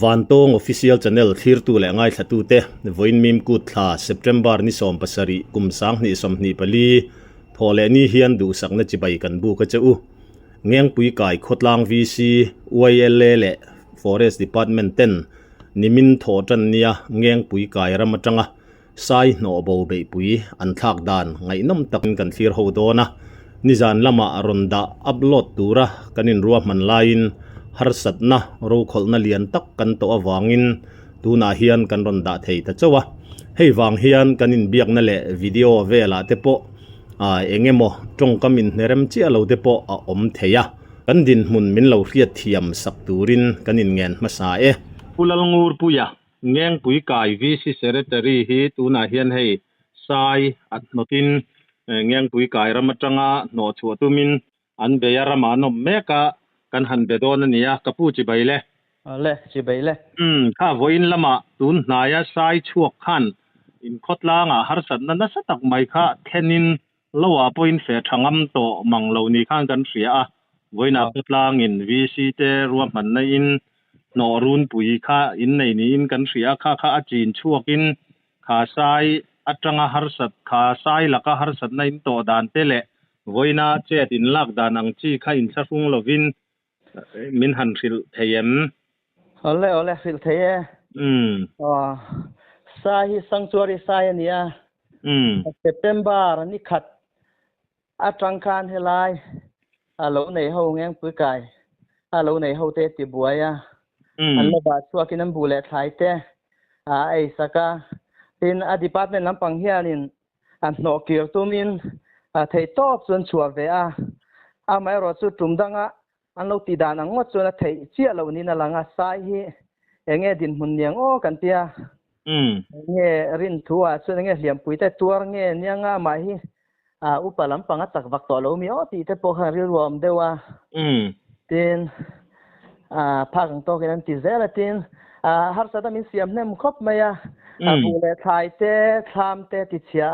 Vantawng Official Channel thlirtu leh ngaithlatute, vawiin Mimkut thla, September ni 17, kum 2024, thawh leh ni hian duhsakna chibai kan buk a che u. Ngengpui kai khawtlang VC, YLA leh Forest Department ten nimin thawh tan nia Ngengpui kai ram atanga Sai hnawh bo beihpui an thlak dan ngaihnawm takin kan thlir ho dawn a, nizan lamah rawn dah upload tura kan inruahman laiin harsatna rokhawlhna lian tak kan tawh avangin tunah hian kan rawn dah thei ta chauh a. Hei vang hian kan inbiakna leh video velah te pawh eng emaw tawngkam inhnerem chiah lo te pawh a awm thei a, kan dinhmun min lo hriatthiam sak turin kan inngen hmasa e. Pu Lalngurpuia Ngengpui kai VC Secretary hi tunah hian hei Sai a hnawtin Ngengpui kai ram atanga hnawh chhuah tumin an bei a, ramah an awm mek a, kan han be dawn a nia, ka pu chibai le. Le, chibai le. Umm, kha vawiin lamah tun hnaia Sai chhuak khan inkhawtlangah harsatna nasa tak mai kha thlenin Loah pawhin feh tha ngam tawh mang lo ni khan kan hria a, vawiinah khawtlangin VC te ruahmanna in hnawh runpui kha innei niin kan hria a, kha kha a chin chhuakin kha sai atanga harsat, kha sai laka harsatna in tawh dan te leh vawiina chet in lak dan ang chi kha inthlahrung lovin min han hrilh thei em? Awle awle hrilh thei e. Umm. Aw sai hi sanctuary sai a ni a. Umm. September ni khat atang khan helai a lo nei ho ngengpui kai a lo nei ho te ti buai a. Umm. An la bah chhuakin an bu leh thlai te a ei sak a. Tin a department lampang hianin a hnawh kir tumin a theih tawp chu an chhuah ve a. Amaherawhchu chu tum danga An lo tih dan ang ngawt chuan a theih chiah loh niin a lang a, Sai hi eng nge dinhmun niang aw kan ti a, eng nge rin thu ah chuan eng nge hliampui te tuar nge niang a amah hi upa lampang a chak vak tawh lo mi aw tih te pawh khan rilru a awm deuh a, tin phak ang tawkin an ti zel a, tin harsat a min siam hnem khawp mai a, buh leh thlai te thlam te ti chhia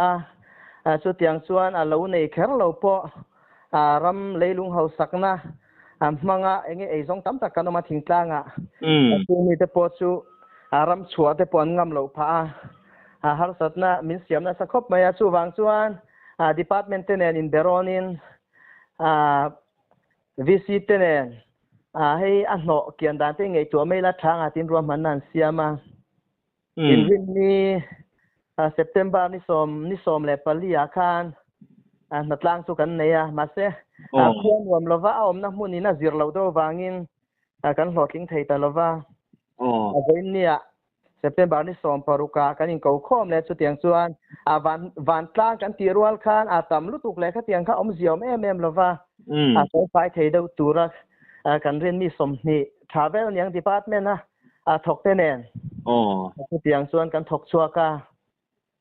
a, chutiang chuan a lo nei kher lo pawh A ram leilung hausakna a hmanga enge eizawng tam tak kan awm a thingtlangah chu mite pawh chu a ram chhuah te pawh an ngam loh phah a, a harsatna min siam nasa khawp mai a, chuvang chuan a department te nen inberawnin a VC te nen a hei a hnawh kian dan te ngaihtuah mai la tha anga tin ruahmanna an siam a. Inrinni September ni sawm ni 14 ah khan hnatlang chu kan nei a, mahse khua nuam lova a awmna hmunin a zir loh deuh avangin kan hlawhtling thei ta lova. A vawiinni ah September ni 16 ah kan inko khawm leh chutiang chuan van vantlang kan tih rual khan a tam lutuk leh khatiang kha awmzia awm em em lova a sawi thei deuh tura kan rinmi 20 tha vel niang department a a thawk te nen. Aw. Chutiang chuan kan thawk chhuak a.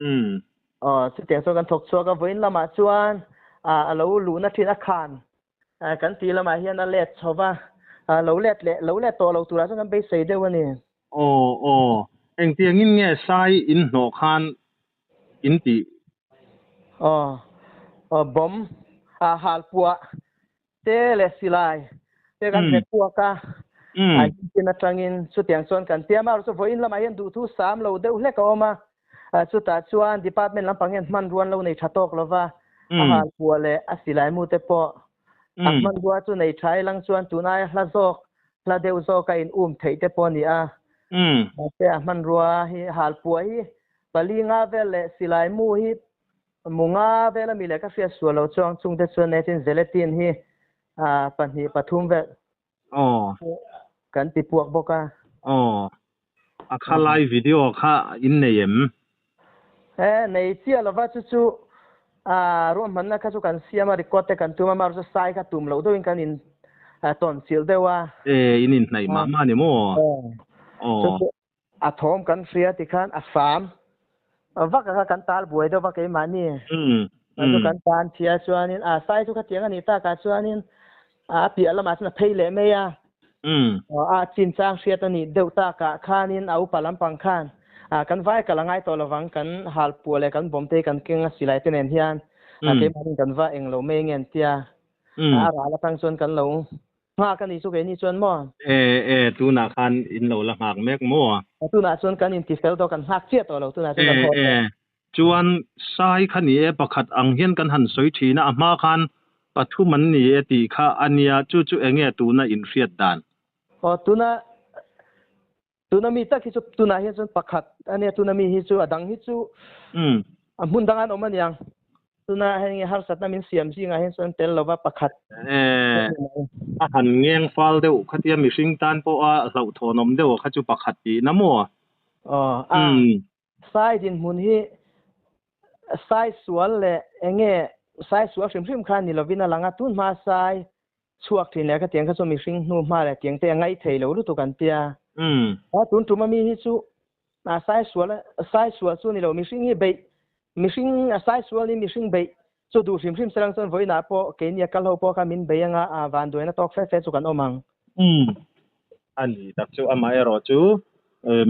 Umm. Aw, chutiang chuan kan thawk chhuak a, vawiin lamah chuan a lo luhna thin a khan kan tih lamah hian a let chho va, lo let leh lo let tawh lo turah chuan kan beisei deuh a ni. Aw, aw. Engtiangin nge sai in hnawh khan in tih? Aw, aw bomb a halpuah te leh silai te kan hmet puak a, a him atangin chutiang chuan kan tiam a, chu vawiin lamah hian duhthu sam lo deuh hlek a awm a, chutah chuan department lampang hian hmanrua an lo nei tha tawk lova, a halpuah leh a silai mu te pawh a hmanrua chu nei tha ilang chuan tun aia hla zawk hla deuh zawk a in um theih te pawh a ni a, mahse a hmanrua hi halpuah hi pali nga vel leh silai mu hi Munga vel ami leh ka hriat sual lo chuang chungte chuan e tin gelatin hi pahnih pathum vel kan ti puak bawk a. Aw. A kha lai video kha in nei em? E, nei chiah lova chu chu ruahmanna kha chu kan siam a, record te kan tum a, mahse sai kha tum loh deuhin kan in tawn chilh deuh a. E, in inhnaih mah mah a ni maw? Aw. Chu chu A thawm kan hria tikhan a hram vak a kha kan tal buai deuh va keimahni. Chu kan tan chhia chuanin a sai chu khatiang a nih takah chuanin a piah lamah chuan a phei leh mai a. A chinchang hriat a nih deuh takah khanin a upa lampang khan kan vai kal a ngai tawh lovang kan halpuah leh kan bawmte hi kan keng a silai te nen hian keimahni kan va englo mai nge an tia. A ral atang chuan kan lo. Nghak a nih chu keini chuan maw? E e, tunah khan in lo la nghak mek maw? Tunah chuan kan intifel tawh, kan nghak chiah tawh lo, tunah chuan E kan haw e, tawh. chuan Sai kha ni e, pakhat ang hian kan han sawi thin a, a hma khan pathum an ni e tih kha a nia, chu chu enge tuna inhriat dan? Aw, tuna Tuna mi tak hi chu tunah hian chuan pakhat a nia, tuna mi hi chu a dang hi chu a hmun dang an awm a niang. Tuna heng harsatna min siam zingah hian chuan tel lova pakhat Eh, a han ngeng fal deuh khatia mihring tan pawha hlauhthawnawm deuh kha chu pakhat tihna maw? Aw, a Sai dinhmun hi sai sual leh enge sai sual hrim hrim kha ni lovin a lang a, tun hma sai chhuak thin leh khatiang kha chu mihring hnu hma leh tiang te a ngaih thei lo lutuk an tia. A tun tum ami hi chu a sai sual sai sual chu ni lo mihring hi beih mihring a sai sual ni mihring beih chu duh hrim hrim selang chuan vawiinah pawh keini a kal ho pawh kha min bei anga a vanduaina tawk fe fe chu kan awm ang. A ni tak chu amaherawh chu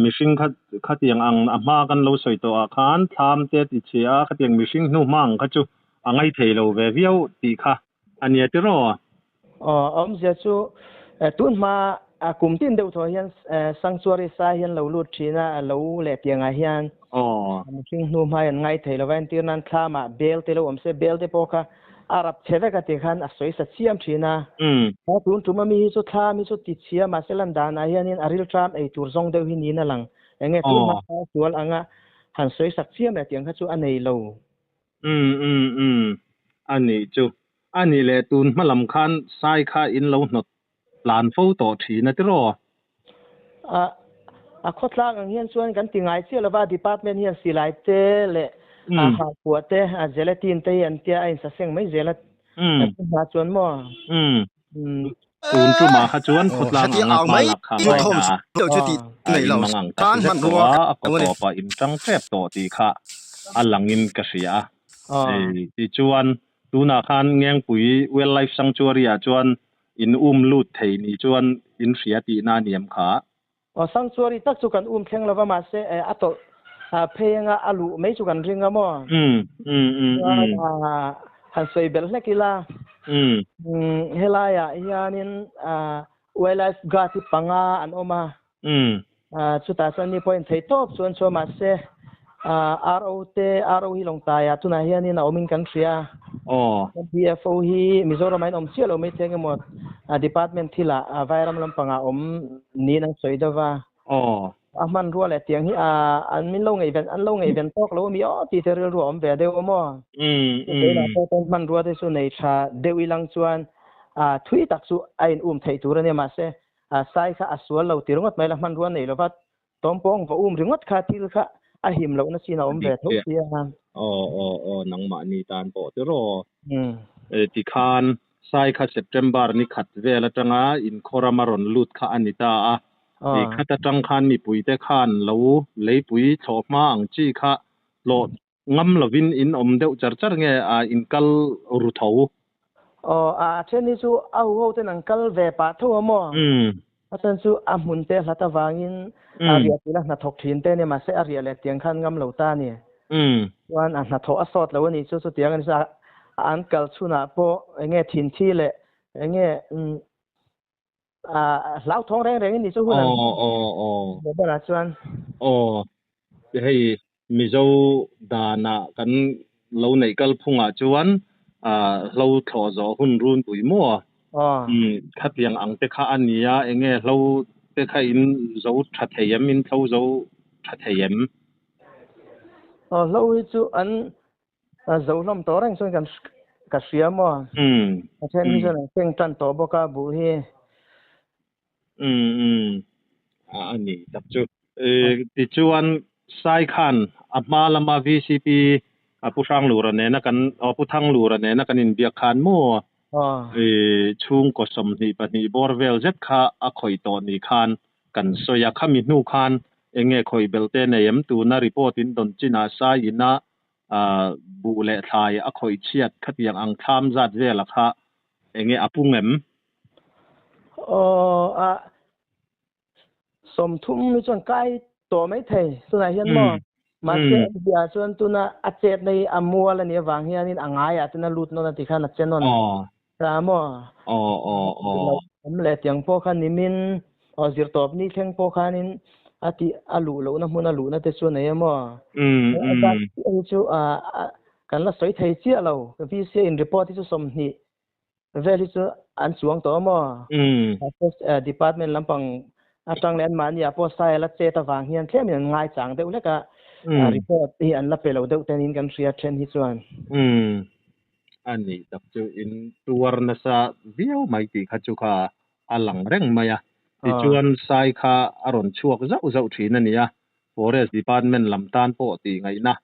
mihring kha khatiang ang a hma kan lo sawi tawh ah khan thlam te ti chhia a khatiang mihring hnu hma ang kha chu a ngaih thei lo ve viau tih kha A nia tiraw? Aw, awmzia chu tun hma kum tin deuh thaw hian sanctuary sai hian lo lut thin a, lo leh piangah hian mihring hnu hma hian ngai thei lova, entir nan thlamah bel te lo awm se, bel te pawh kha a rap chhe vek a ti khan a sawi sa chiam thin a. Tun tum ami hi chu thlam hi chu ti chhia mahse lan danah hianin a rilṭam ei tur zawng deuh hi niin a lang. Enge tun hma sual anga han sawi sak chiam leh tiang kha chu a nei lo. Umm umm umm a nih chu. A nih leh tun hma lam khan sai kha in lo hnawt tlan fo tawh thin a tiraw? A a khawtlang ang hian chuan kan ti ngai chiah lova, department hian silai te leh a halpuah te a gelatin te hi an tia a insaseng mai zel a tun hma chuan maw? Umm tun tumah kha chuan khawtlang anga hma lak kha ngai hna a in mang ang tak zet tawh a, a kaw tawpah in tang tep tawh tih kha a langin ka hria a. Tichuan tunah khan Ngengpui Wildlife Sanctuary ah chuan in um lut thei ni chuan in hria tihna a niam kha. Aw sanctuary tak chu kan um thleng lova mahse a tawlh phei anga a luh mai chu kan ring a maw? Chuan han sawi belh hlek ila helaiah hianin wildlife guard hi panga an awm a, chutah chuan ni pawhin thei tawp chuan chuan mahse RO te RO hi Lawngtlaiah tunah hianin a awmin kan hria a, DFO hi Mizoramah in awm chiah lo mai thei eng emaw department thilah Vairam lampangah awm niin an sawi deuh va. A hmanrua leh tiang hi an min lo ngaihven an lo ngaihven tawk lo ami aw tih te rilru a awm ve deuh a maw? Tunah pawh chuan hmanrua te chu nei tha deuh ilang chuan thui tak chu a in um theih tur a nia mahse sai kha a sual lo ti ringawt mai la hmanrua nei lova tawmpawng va um ringawt kha thil kha a him lohna chin a awm ve tho sia. Aw aw aw nangmahni tan pawh tiraw? Tikhan Sai kha September ni khat vel atanga inkhawram a rawn lut kha a ni ta a. Ni khat atang khan mipuite khan lo leipui thlawh hma ang chi kha hlawh ngam lovin in awm deuh char char nge a inkal ru tho? Aw, a then hi chu a huho ten an kal ve pah tho a maw? A then chu a hmun te hlat avangin a riah tila hnathawk thin te ania mahse a riah leh tiang khan ngam lo ta a ni. Chuan a hnathawh a sawt lo a nih chu chutiang a ni chuan an kal chhunah pawh eng nge thinthi leh eng nge hlauthawng reng reng a nih chu hun an hmuh berah chuan. Aw, hei Mizo danah kan lo neih kal phungah chuan hlo thlawh zawh hun runpui maw? Khatiang ang te kha a nia, eng nge hlo te kha in zo tha thei em, in thlo zo tha thei em? Aw hlo hi chu an zo hlawm tawh reng chuan kan ka hria maw? A then hi chuan an seng tan tawh bawk a buh hi. Umm umm a ni tak chu. Tichuan Sai khan a hma lama VCP a Pu Hranglura nena kan aw Pu Thanglura nena kan inbiak khan maw chhungkaw 22 bawr vel zet kha a khawih tawh ni khan kan sawi a, khami hnu khan eng nge khawih belh te nei em tuna report in dawn chinah Sai ina buh leh thlai a khawih chhiat khatiang ang thlam zat vela kha eng nge a pung em? Aw a 30 hi chuan kai tawh mai thei tunah hian maw mahse a ziah chuan tuna a chet na hi a mual a nih avang hianin a ngaiah chuan a lut nawn a ti khan a che nawn ta maw? Aw aw aw. Awm leh tiang pawh kha nimin aw zirtawp ni thleng pawh khanin a tih a luh lohna hmun a luhna te chu a nei em aw? A zat chiah hi chu kan la sawi thei chiah lo. VC in report hi chu 20 vel hi chu an chuang tawh em aw? Department lampang atang leh anmahni ah pawh sai a la chet avang hian tlemin an ngaichang deuh hlek a, report hi an la pe lo deuh ten in kan hria then hi chuan. A nih tak chu in tuar nasa viau mai tih kha chu kha a lang reng mai a. Tichuan sai kha a rawn chhuak zauh zauh thin a ni a, Forest Department lam tan pawh tih ngaihna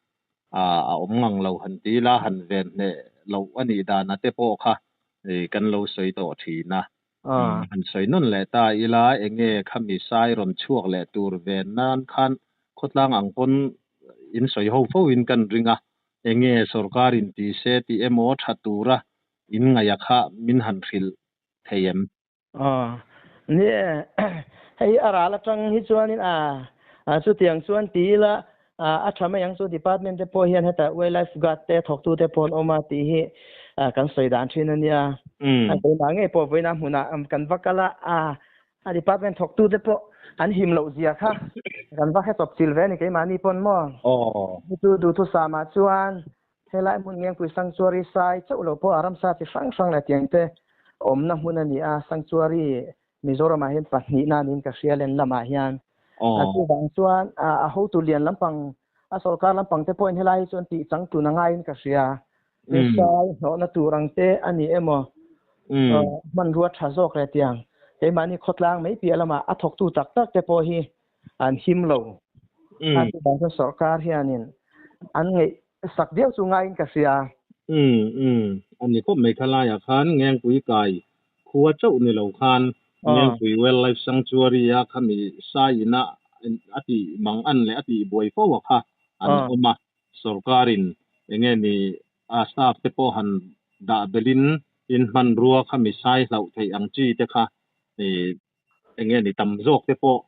a awm ngang lo han ti ila han ven hneh loh a nih dan a te pawh kha kan lo sawi tawh thin a. Han sawi nawn leh ta ila enge khami sai rawn chhuak leh tur ven nan khan khawtlang ang pawn in sawi ho fo in kan ring a, enge sorkar in ti se tih emaw tha tura in ngaih a kha min han hrilh thei em? Aw, ni e, hei a ral atang hi chuanin a chutiang chuan ti ila a tha mai ang chu department te pawh hian heta wildlife guard te thawktute pawh an awm a tih hi kan sawi dan thin a nia. A keimah ngei pawh vawiina hmunah kan va kal a, a department thawktute pawh an him loh zia kha kan va hre chawp chil ve a ni keimahni pawn maw. Chu duhthusam-ah chuan helai hmun Ngengpui Sanctuary sai chauh lo pawh a ramsa chi hrang hrang leh tiang te awmna hmun a ni a, Sanctuary Mizoramah hian pahnihna niin ka hria len lamah hian. Chuvang chuan a hotu lian lampang, a sorkar lampang te pawhin helai hi chuan tih chang tun a ngaiin ka hria. Sai hnawhna tur ang te a ni emaw, hmanrua tha zawk leh tiang keimahni khawtlang mai piah lamah a thawktu tak tak te pawh hi an him lo. A chuvang chuan sorkar hianin an ngeih sak viau chu ngaiin ka hria. A ni khawp mai khalaiah khan Ngengpui kai khua chauh ni lo khan Ngengpui Wildlife Sanctuary a khami sai ina a tih mang an leh a tih buai fo a kha an awm a, sorkarin enge ni a staff te pawh han dah belhin in hmanrua khami sai hlauh theih ang chi te kha enge ni tam zawk te pawh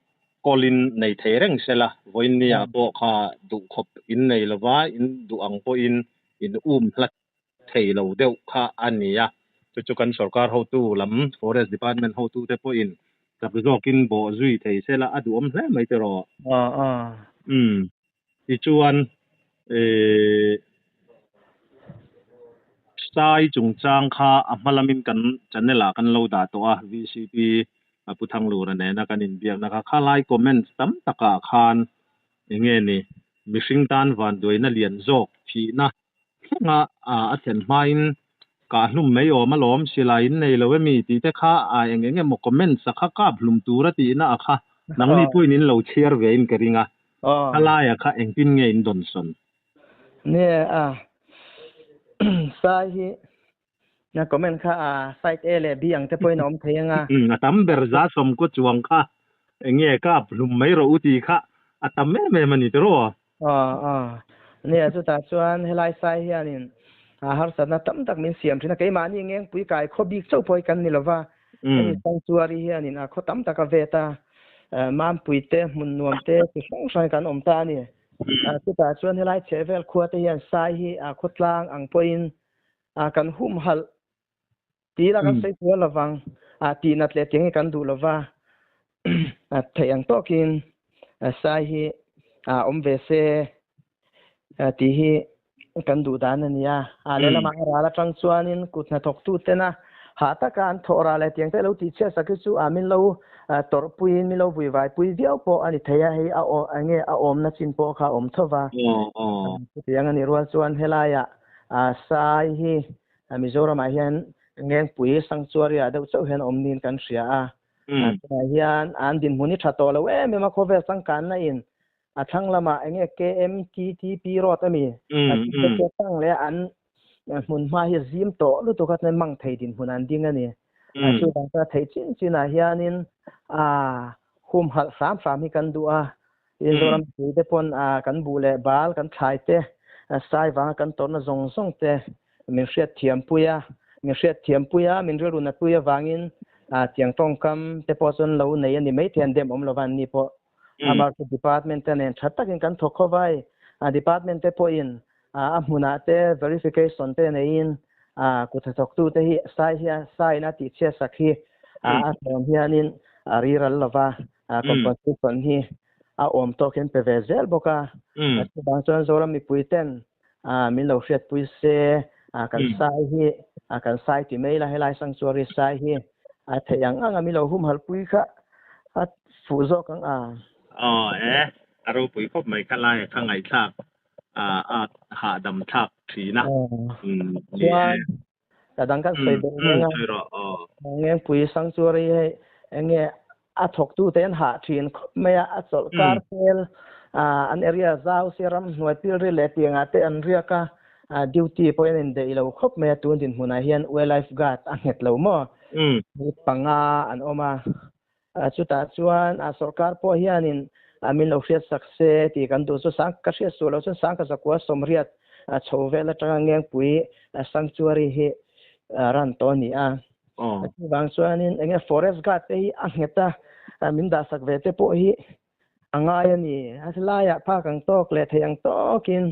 call in nei thei reng sela, vawiin nia pawh kha duh khawp in nei lova in duh ang pawhin in um hlat thei lo deuh kha a ni a, chu chu kan sorkar hotu lam Forest Department hotu te pawhin chak zawkin bawh zui thei sela a duhawm hle mai tiraw. Umm tichuan eh Sai chungchang kha a hma lamin kan channel ah kan lo dah tawh a, VCP Pu Thanglura nena kan inbiakna kha khalai comments tam takah khan enge ni mihring tan vanduaina lian zawk thihna thlenga a thlen hmain kah hlum mai awm alawm silai in nei lo emi tih te kha a eng eng emaw comments a kha kap hlum tur a tihna a kha nangni pawhin in lo chhiar ve in ka ring a, khalaia kha engtin nge in dawnsawn? Nia a sai hi na comment kha a side A leh B ang te pawhin a awm thei anga. A tam ber za sawmkaw chuang kha enge kap hlum mai rawh u tih kha a tam em em a ni tiraw? Aw aw. Nia chutah chuan helai sai hianin a harsatna tam tak min siam thin a, keimahni ngengpui kai khaw bik chauh pawh hi kan ni lova, hemi sanctuary hianin a khaw tam tak a vet a, mampui te hmun nuam te chi hrang hrang hi kan awm ta a ni. Chutah chuan helai chhehvel khua te hian sai hi a khawtlang ang pawhin kan humhalh Ti ila kan sawi sual lovang, tih nat leh tiang hi kan duh lova, theih ang tawkin sai hi awm ve se tih hi kan duh dan a ni a. Lehlamah a ral atang chuanin kut hnathawktu tena hah taka an thawh ral leh tiang te lo tih chhiat sak hi chu min lo tawrhpuiin min lo vuivaipui viau pawh a ni thei a, hei a enge a awmna chin pawh kha a awm tho va. Chutiang a nih rual chuan helaiah sai hi Mizoramah hian Ngengpui Sanctuary ah deuh chauh hian awm niin kan hria a. Tunah hian an dinhmun hi tha tawh lo em em a, khawvel changkanna in a thlang lamah eng nge KMTTP road a mi a tih te tang leh an hmun hma hi zim tawh lutuk a chuan mang thei dinhmun an ding a ni. Chuvang chuan theih chin chinah hianin humhalh hram hram hi kan duh a. Mizoram mipui te pawn kan buh leh bal kan thlai te sai vanga kan tawrhna zawng zawng te min hriat thiam pui a, min hriat thiam pui a, min rilru nat pui avangin tiang tawngkam te pawh chuan lo nei a ni mai thei an dem awm lova an ni pawh. Amah chu department te nen tha takin kan thawk khawp a, department te pawhin a hmunah te verification te neiin kut hnathawktu te hi sai hian saiin a tihchhiat sak hi. A tlawm hianin a riral lova compensation hi a awm tawk hian pe ve zel bawk a. Chuvang chuan Zoram mipui ten min lo hriatpui se kan sai hi kan sai ti mai la helai sanctuary sai hi a theih ang ang a min lo humhalhpui kha a fuh zawk ang a. Aw e, a ropui khawp mai kha lai kha ngaihthlak a hahdam thlak thin a. Ni e. Chuan ka dang kan sawi belh reng a. Sawi rawh aw. Ngengpui sanctuary hei enge a thawktu te an hah thin khawp mai a, a chawlh kar tel an area zau sia ram hnuai pilri leh tiangah te an riak a, duty pawh in an indaih lo khawp mai a, tun dinhmunah hian wildlife guard a nghet lo maw? Panga an awm a, Chutah chuan a sorkar pawh hianin min lo hriat sak se tih kan duh chu sang ka hriat suh loh chuan sangka zakua sawmriat chho vel atanga Ngengpui Sanctuary hi ran tawh a ni a. Chuvang chuanin enge forest guard te hi a nghet a min dah sak ve te pawh hi a ngai a ni. A laiah phak ang tawk leh theih ang tawkin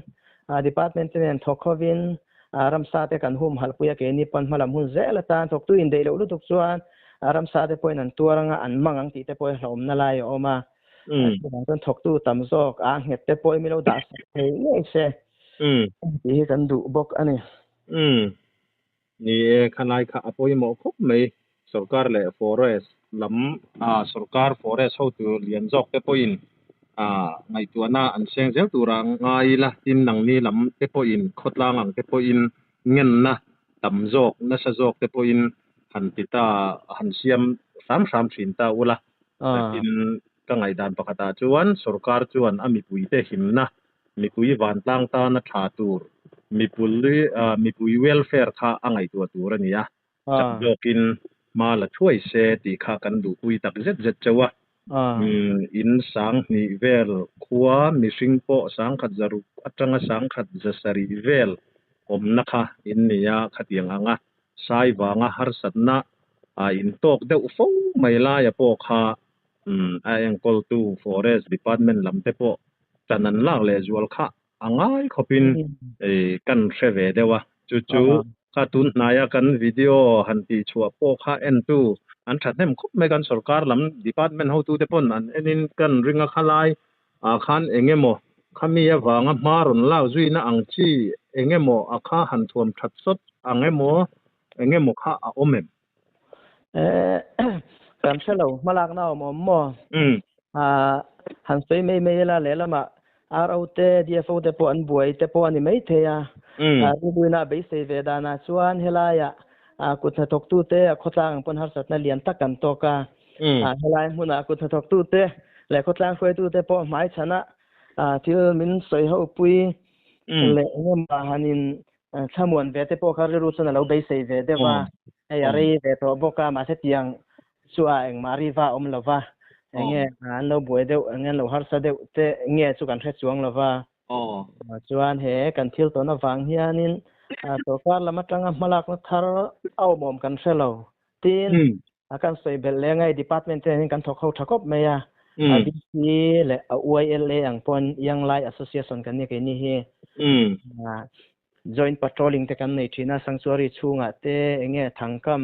department te nen thawk hovin ramsa te kan humhalh pui a, keini pawn hmalam hun zel atan thawktu indaih loh lutuk chuan ramsa te pawhin an tuar anga an mang ang tih te pawh hi hlauhawmna lai a awm a. Chuvang chuan thawktu tam zawk a nghet te pawh hi mi lo dah sak thei ngei se tih hi kan duh bawk a ni. Ni e, khalai kha a pawimawh khawp mai. Sorkar leh forest lam ah sorkar forest hotu lian zawk te pawhin ah ngaihtuahna an seng zel tura ngai ila, tin nangni lam te pawhin khawtlang ang te pawhin ngenna tam zawk nasa zawk te pawhin han ti ta han siam hram hram thin ta ula. Tin ka ngaihdan pakhatah chuan sorkar chuan a mipuite himna Mipui vantlang tana tha tur, mipui mipui welfare kha a ngaihtuah tur a ni a, chak zawkin hma la thuai se tih kha kan duhpui tak zet zet chauh a. In sanghnih vel khua mihring pawh sangkhat zaruk atanga sangkhat zasarih vel awmna kha in ni a, khatiang anga sai vanga harsatna a intawk deuh fo mai laia pawh kha a enkawltu Forest Department lam te pawh ṭan an lak leh zual kha a ngai khawpin kan hre ve deuh a. Chu chu kha tun hnaia kan video han tih chhuah pawh kha entu an ṭhahnem khawp mai. Kan sorkar lam department hotute pawn an enin kan ring a khalai ah khan eng emaw khami avanga hma rawn lak zuina ang chi eng emaw a kha han thuam ṭhat sawt ang emaw eng emaw kha a awm em? Kan hre lo, hmalakna a awm awm maw? Han sawi mai mai ila lehlamah RO te, DFO te pawh an buai te pawh a ni maithei a. Rilruina a beisei ve danah chuan helaiah kut hnathawktute a khawtlang ang pawn harsatna lian tak kan tawk a. Helai hmunah kut hnathawktute leh khawtlang hruaitute pawh hmaichhanah thil min sawi ho pui leh engemaw hanin Thlamuan ve te pawh kha rilru chuan a lo beisei ve deuh a, hei a rei ve tawh bawk a, mahse tiang chu a engmah riva a awm lo va, enge an lo buai deuh, enge an lo harsa deuh te nge chu kan hre chuang lo va. Chuan he kan thil tawn avang hianin sorkar lam atanga hmalakna thar a awmawm kan hre lo. Tin, A kan sawi belh leng a, department te hian kan thawk ho tha khawp mai a. A DC leh a YLA ang pawn Young Lai Association kan ni keini hi. Joint patrolling te kan nei thin a, sanctuary chhungah te enge thangkam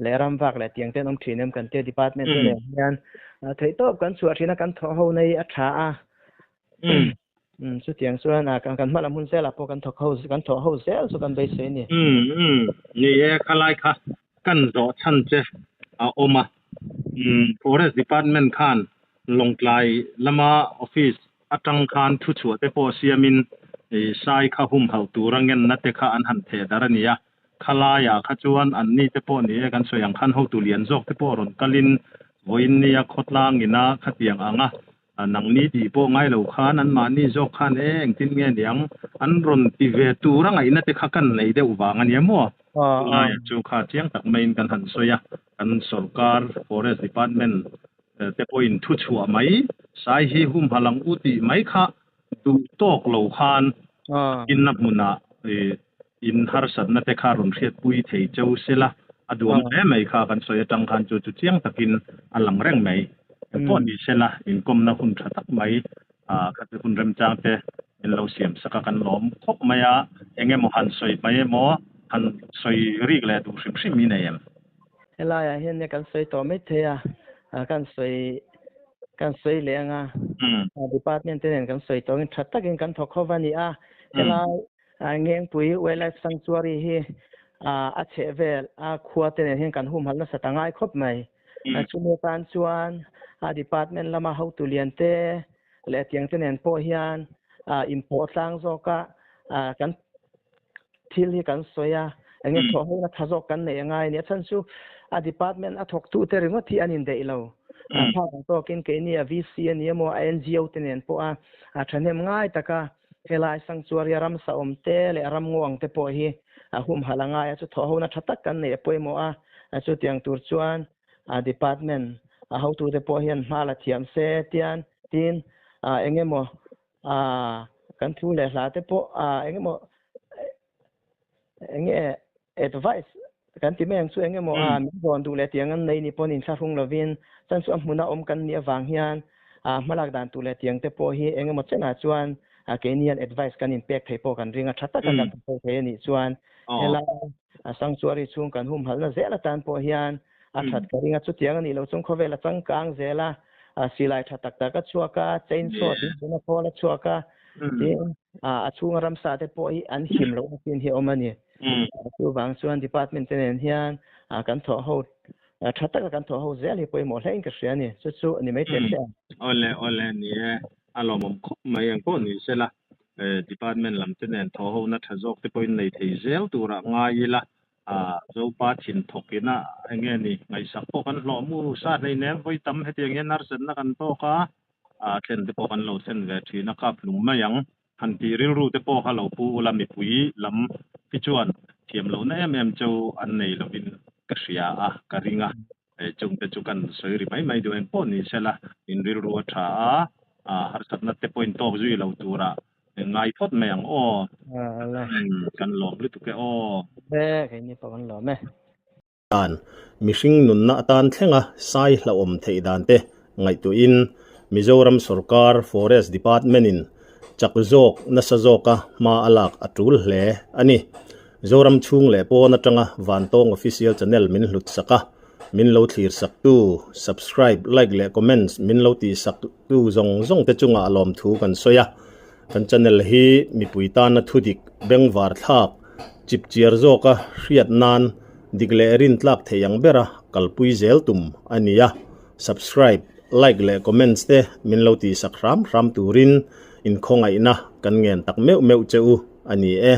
leh ramvak leh tiang te an awm thin em kan tia department te nen hian theihtawp kan chhuah thin a, kan thawh ho na hi a tha a. Umm chutiang chuan a kan hma lam hun zelah pawh kan thawk ho kan thawh ho zel chu kan beisei a ni. Umm umm ni e khalai kha kan zawh chhan che a awm a umm forest department khan Lawngtlai lama office atang khan thu chhuah te pawh siamin ih sai kha humhalh tura ngenna te kha an han theh dar a ni a khalaiah kha chuan an ni te pawh ni e kan sawi ang khan hotu lian zawk te pawh rawn kalin vawiin nia khawtlang ina khatiang anga Nangni tih pawh ngai lo khan anmahni zawk khan e engtin nge niang an rawn ti ve tur a ngaihna te kha kan nei deuh vang a nia maw? Chulaiah chu kha chiang tak maiin kan han sawi a, kan sorkar Forest Department te pawhin thu chhuah mai, sai hi humhalh ang u tih mai kha duh tawk lo khan inna hmunah in harsatna te kha rawn hriatpui thei cheu sela a duam hle mai kha kan sawi atang khan chu chu chiang takin a lang reng mai. Engpawh ni sela inkawmna hun tha tak mai kha chu hun remchang te min lo siam sak a kan lawm khawp mai a, eng emaw han sawi mai emaw han sawi rik leh duh hrim hrim i nei em? Helaiah hian nia kan sawi tawh mai thei a, kan sawi kan sawi leh anga department te nen kan sawi tawh angin tha takin kan thawk ho va ni a. Helai Ngengpui Wildlife Sanctuary hi a chheh vel a khua te nen hian kan humhalh nasa ta ngai khawp mai. Chumi atan chuan a department lama hotu lian te leh tiang te nen pawh hian inpawh tlang zawka kan thil hi kan sawi a, enge thawh ho na tha zawk kan neih a ngai a ni. A chhan chu a department a thawk tu te ringawt hi an indeih lo. Phak ang tawkin keini a VC a ni emaw a NGO te nen pawh a a thahnem ngai taka helai sanctuary a ramsa awm te leh a ramngaw ang te pawh hi a humhalh a ngai a, chu thawh ho na tha tak kan neih a pawimawh a, chutiang tur chuan a department a hotu te pawh hian hma la thiam se tian tin engemaw kan thu leh hla te pawh engemaw enge advice kan ti mai ang chu engemaw a min rawn duh leh tiang an nei ni pawn inthlahrung lovin chan chu a hmuna awm kan nih avang hian a hmalak dan tur leh tiang te pawh hi engemaw chenah chuan keini hian advice kan inpek thei pawh kan ring a tha taka kan thawk thei anih chuan helai a sanctuary chhung kan humhalhna zel atan pawh hian a that ka ring a chutiang anih loh chuan khawvel a changkang zel a silai tha tak tak a chhuak a chainsaw tih tuna khawl a chhuak a tin a chhunga ramsa te pawh hi an him loh na chin hi a awm a ni. Chuvang chuan department te nen hian kan thawh ho tha taka kan thawh ho zel hi pawimawh hle in ka hria a ni. Chu chu a ni mai thei hle. Awle awle ni e, a lawmawm khawp mai eng pawh ni sela department lam te nen thawh ho na tha zawk te pawhin nei thei zel turah ngai ila Zopa thin thawk ina eng nge ni ngaihsak pawh kan hlawh mu sa hleinem vawi tam hetiang hian harsatna kan tawk a, thlen te pawh kan lo thlen ve thin a kap lung mai ang. Han tih rilru te pawh kha lo pu ula mipui lam hi chuan thiam lohna em em chu an nei lovin ka hria a, ka ring a, chungte chu kan sawi ri mai mai duh eng pawh ni sela in rilru a tha a, harsatna te pawhin tawk zui lo turah ngai phawt mai ang aw. Kan lawm lutuk e aw. Keini pawh kan lawm e. Dan, mihring nunna atan thlenga sai hlauhawm theih dan te ngaihtuahin Mizoram sawrkar Forest Department-in chak zawk nasa zawka hma a lak a tul hle a ni. Zoram chhung leh pawn atanga Vantawng Official Channel min hlut sak a, min lo thlir sak tu, subscribe, like leh comments min lo tih sak tu zawng zawng te chungah lawmthu kan sawi a. Kan channel hi mipui tana thudik bengvar thlak chipchiar zawka hriat nan dik leh rintlak thei ang bera kalpui zel tum a ni a, subscribe, like leh comments te min lo tihsak hram hram turin inkhawngaihna kan ngen tak meuh meuh che u a ni e.